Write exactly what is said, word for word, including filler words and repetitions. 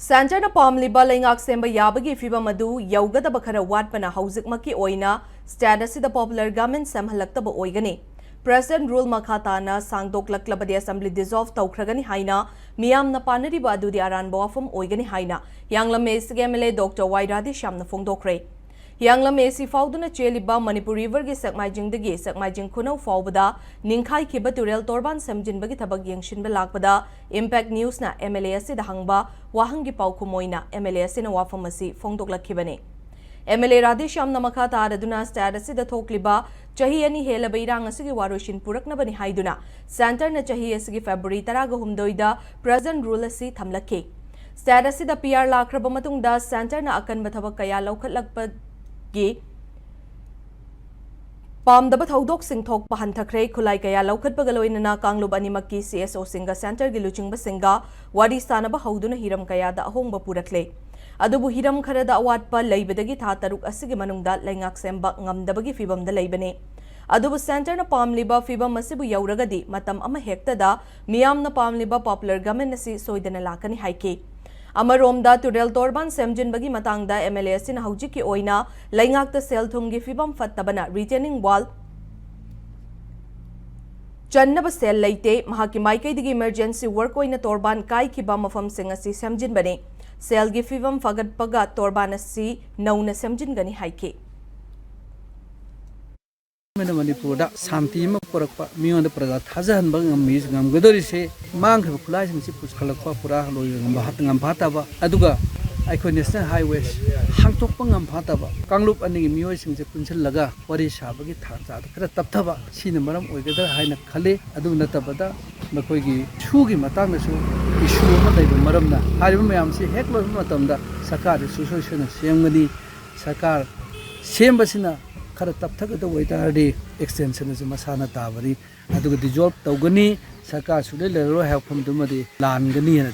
ꯁꯦꯟꯇꯔꯅ ꯄꯥꯝꯂꯤꯕ ꯂꯩꯉꯥꯛ ꯁꯦꯝꯕ ꯌꯥꯕꯒꯤ ꯐꯤꯕꯝ ꯑꯗꯨ ꯌꯧꯒꯗꯕ ꯈꯔ ꯋꯥꯠꯄꯅ ꯍꯧꯖꯤꯛꯃꯛꯀꯤ ꯑꯣꯏꯅ ꯁ꯭ꯇꯦꯠ ꯑꯁꯤꯗ ꯄꯣꯄꯨꯂꯔ ꯒꯃꯦꯟ ꯁꯦꯝꯍꯜꯂꯛꯇꯕ ꯑꯣꯏꯒꯅꯤ꯫ ꯄ꯭ꯔꯦꯁꯤꯗꯦꯟꯠ ꯔꯨꯜ ꯃꯈꯥ ꯇꯥꯅ ꯁꯥꯡꯗꯣꯛꯂꯛꯂꯕꯗꯤ ꯑꯦꯁꯦꯝꯕ꯭ꯂꯤ ꯗꯤꯖꯣꯜꯚ ꯇꯧꯈ꯭ꯔꯒꯅꯤ ꯍꯥꯏꯅ ꯃꯤꯌꯥꯝꯅ ꯄꯥꯅꯔꯤꯕ ꯑꯗꯨꯗꯤ ꯑꯔꯥꯟꯕ ꯋꯥꯐꯝ ꯑꯣꯏꯒꯅꯤ ꯍꯥꯏꯅ ꯍꯤꯌꯥꯡꯂꯝ ꯑꯦꯁꯤꯒꯤ M L A doctor Y ꯔꯥꯙꯦꯁ꯭ꯌꯥꯝꯅ ꯐꯣꯡꯗꯣꯛꯈ꯭ꯔꯦ꯫ ꯍꯤꯌꯥꯡꯂꯝ ꯑꯦꯁꯤ ꯐꯥꯎꯗꯨꯅ ꯆꯦꯜꯂꯤꯕ ꯃꯅꯤꯄꯨꯔ ꯔꯤꯚꯔꯒꯤ ꯁꯦꯛꯃꯥꯏꯖꯤꯡꯗꯒꯤ ꯁꯦꯛꯃꯥꯏꯖꯤꯡ ꯈꯨꯅꯧ ꯐꯥꯎꯕꯗ ꯅꯤꯡꯈꯥꯏꯈꯤꯕ ꯇꯨꯔꯦꯜ ꯇꯣꯔꯕꯥꯟ ꯁꯦꯝꯖꯤꯟꯕꯒꯤ ꯊꯕꯛ ꯌꯦꯡꯁꯤꯟꯕ ꯂꯥꯛꯄꯗ ꯏꯝꯄꯦꯛ ꯅ꯭ꯌꯨꯁꯅ ꯑꯦꯝ ꯑꯦꯜ ꯑꯦ ꯑꯁꯤꯗ ꯍꯪꯕ ꯋꯥꯍꯪꯒꯤ ꯄꯥꯎꯈꯨꯝ ꯑꯣꯏꯅ ꯑꯦꯝ ꯑꯦꯜ ꯑꯦ ꯑꯁꯤꯅ ꯋꯥꯐꯝ ꯑꯁꯤ ꯐꯣꯡꯗꯣꯛꯂꯛꯈꯤꯕꯅꯤ꯫ ꯑꯦꯝ ꯑꯦꯜ ꯑꯦ ꯔꯥꯙꯦꯁ꯭ꯌꯥꯝꯅ ꯃꯈꯥ ꯇꯥꯔꯗꯨꯅ ꯁ꯭ꯇꯦꯠ ꯑꯁꯤꯗ ꯊꯣꯛꯂꯤꯕ ꯆꯍꯤ ꯑꯅꯤ ꯍꯦꯜꯂꯕ ꯏꯔꯥꯡ ꯑꯁꯤꯒꯤ ꯋꯥꯔꯣꯏꯁꯤꯟ ꯄꯨꯔꯛꯅꯕꯅꯤ ꯍꯥꯏꯗꯨꯅ ꯁꯦꯟꯇꯔꯅ ꯆꯍꯤ ꯑꯁꯤꯒꯤ ꯐꯦꯕ꯭ꯔꯨꯋꯥꯔꯤ ꯇꯔꯥꯒ ꯍꯨꯝꯗꯣꯏꯗ ꯄ꯭ꯔꯦꯖꯦꯟꯠ ꯔꯨꯜ ꯑꯁꯤ ꯊꯝꯂꯛꯈꯤ꯫ ꯁ꯭ꯇꯦꯠ ꯑꯁꯤꯗ ꯄꯤ ꯑꯥꯔ ꯂꯥꯛꯈ꯭ꯔꯕ ꯃꯇꯨꯡꯗ ꯁꯦꯟꯇꯔꯅ ꯑꯀꯟꯕ ꯊꯕꯛ ꯀꯌꯥ ꯂꯧꯈꯠꯂꯛꯄꯒꯤ ꯄꯥꯝꯗꯕ ꯊꯧꯗꯣꯛꯁꯤꯡ ꯊꯣꯛꯄ ꯍꯟꯊꯈ꯭ꯔꯦ꯫ ꯈꯨꯠꯂꯥꯏ ꯀꯌꯥ ꯂꯧꯈꯠꯄꯒ ꯂꯣꯏꯅꯅ ꯀꯥꯡꯂꯨꯞ ꯑꯅꯤꯃꯛꯀꯤ ꯁꯤ ꯑꯦꯁ ꯑꯣꯁꯤꯡꯒ ꯁꯦꯟꯇꯔꯒꯤ ꯂꯨꯆꯤꯡꯕꯁꯤꯡꯒ ꯋꯥꯔꯤ ꯁꯥꯅꯕ ꯍꯧꯗꯨꯅ ꯍꯤꯔꯝ ꯀꯌꯥꯗ ꯑꯍꯣꯡꯕ ꯄꯨꯔꯛꯂꯦ꯫ ꯑꯗꯨꯕꯨ ꯍꯤꯔꯝ ꯈꯔꯗ ꯑꯋꯥꯠꯄ ꯂꯩꯕꯗꯒꯤ ꯊꯥ ꯇꯔꯨꯛ ꯑꯁꯤꯒꯤ ꯃꯅꯨꯡꯗ ꯂꯩꯉꯥꯛ ꯁꯦꯝꯕ ꯉꯝꯗꯕꯒꯤ ꯐꯤꯚꯝꯗ ꯂꯩꯕꯅꯤ꯫ ꯑꯗꯨꯕꯨ ꯁꯦꯟꯇꯔꯅ ꯄꯥꯝꯂꯤꯕ ꯐꯤꯚꯝ ꯑꯁꯤꯕꯨ ꯌꯧꯔꯒꯗꯤ ꯃꯇꯝ ꯑꯃ ꯍꯦꯛꯇꯗ ꯃꯤꯌꯥꯝꯅ ꯄꯥꯝꯂꯤꯕ ꯄꯣꯄꯨꯂꯔ ꯒꯃꯦꯟ ꯑꯁꯤ ꯁꯣꯏꯗꯅ ꯂꯥꯛꯀꯅꯤ ꯍꯥꯏꯈꯤ꯫ ꯑꯃꯔꯣꯝꯗ ꯇꯨꯔꯦꯜ ꯇꯣꯔꯕꯥꯟ ꯁꯦꯝꯖꯤꯟꯕꯒꯤ ꯃꯇꯥꯡꯗ ꯑꯦꯝ ꯑꯦꯜ ꯑꯦ ꯑꯁꯤꯅ ꯍꯧꯖꯤꯛꯀꯤ ꯑꯣꯏꯅ ꯂꯩꯉꯥꯛꯇ ꯁꯦꯜ ꯊꯨꯝꯒꯤ ꯐꯤꯚꯝ ꯐꯠꯇꯕꯅ ꯔꯤꯇꯦꯅꯤꯡ ꯋꯥꯜ ꯆꯟꯅꯕ ꯁꯦꯜ ꯂꯩꯇꯦ꯫ ꯃꯍꯥꯛꯀꯤ ꯃꯥꯏꯀꯩꯗꯒꯤ ꯏꯃꯔꯖꯦꯟꯁꯤ ꯋꯥꯔꯛ ꯑꯣꯏꯅ ꯇꯣꯔꯕꯥꯟ ꯀꯥꯏꯈꯤꯕ ꯃꯐꯝꯁꯤꯡ ꯑꯁꯤ ꯁꯦꯝꯖꯤꯟꯕꯅꯤ꯫ ꯁꯦꯜꯒꯤ ꯐꯤꯚꯝ ꯐꯒꯠꯄꯒ ꯇꯣꯔꯕꯥꯟ ꯑꯁꯤ ꯅꯧꯅ ꯁꯦꯝꯖꯤꯟꯒꯅꯤ ꯍꯥꯏꯈꯤ꯫ ꯃꯅꯤꯄꯨꯔꯗ ꯁꯥꯟꯇꯤ ꯑꯃ ꯄꯨꯔꯛꯄ, ꯃꯤꯉꯣꯟꯗ ꯄ꯭ꯔꯖꯥ ꯊꯥꯖꯍꯟꯕ ꯉꯝꯃꯤ, ꯉꯝꯒꯗꯧꯔꯤꯁꯦ ꯃꯥꯡꯈ꯭ꯔꯤꯕ ꯈꯨꯠꯂꯥꯏꯁꯤꯡꯁꯤ ꯄꯨꯈꯠꯂꯛꯄ ꯄꯨꯔꯥ ꯂꯣꯏꯕ ꯉꯝꯕ ꯉꯝꯐꯥꯠꯇꯕ, ꯑꯗꯨꯒ ꯑꯩꯈꯣꯏ ꯅꯦꯁꯅꯦꯜ ꯍꯥꯏꯋꯦꯁ ꯍꯥꯡꯗꯣꯛꯄ ꯉꯝꯐꯥꯠꯇꯕ, ꯀꯥꯡꯂꯨꯞ ꯑꯅꯤꯒꯤ ꯃꯤꯑꯣꯏꯁꯤꯡꯁꯦ ꯄꯨꯟꯁꯤꯜꯂꯒ ꯋꯥꯔꯤ ꯁꯥꯕꯒꯤ ꯊꯥꯛ ꯆꯥꯗ ꯈꯔ ꯇꯞꯊꯕ, ꯁꯤꯅ ꯃꯔꯝ ꯑꯣꯏꯒꯗ꯭ꯔꯥ ꯍꯥꯏꯅ ꯈꯜꯂꯤ꯫ ꯑꯗꯨ ꯅꯠꯇꯕꯗ ꯃꯈꯣꯏꯒꯤ ꯏꯁꯨꯒꯤ ꯃꯇꯥꯡꯗꯁꯨ ꯏꯁꯨ ꯑꯃ ꯂꯩꯕ ꯃꯔꯝꯅ ꯍꯥꯏꯔꯤꯕ ꯃꯌꯥꯝꯁꯤ ꯍꯦꯛ ꯂꯣꯏꯕ ꯃꯇꯝꯗ ꯁꯔꯀꯥꯔꯗꯤ ꯁꯨꯡꯁꯣꯏ ꯁꯣꯏꯗꯅ ꯁꯦꯝꯒꯅꯤ꯫ ꯁꯔꯀꯥꯔ ꯁꯦꯝꯕꯁꯤꯅ ꯈꯔ ꯇꯞꯊꯒꯗꯧꯕ ꯑꯣꯏꯇꯥꯔꯗꯤ ꯑꯦꯛꯁꯇꯦꯟꯁꯟ ꯑꯁꯤ ꯃꯁꯥꯅ ꯇꯥꯕꯅꯤ꯫ ꯑꯗꯨꯒ ꯗꯤꯖꯣꯜꯕ ꯇꯧꯒꯅꯤ, ꯁꯔꯀꯥꯔ ꯁꯨꯡꯂꯩ ꯂꯩꯔꯔꯣꯏ ꯍꯥꯏꯕ ꯋꯥꯐꯝꯗꯨꯃꯗꯤ ꯂꯥꯟꯒꯅꯤ ꯍꯥꯏꯅ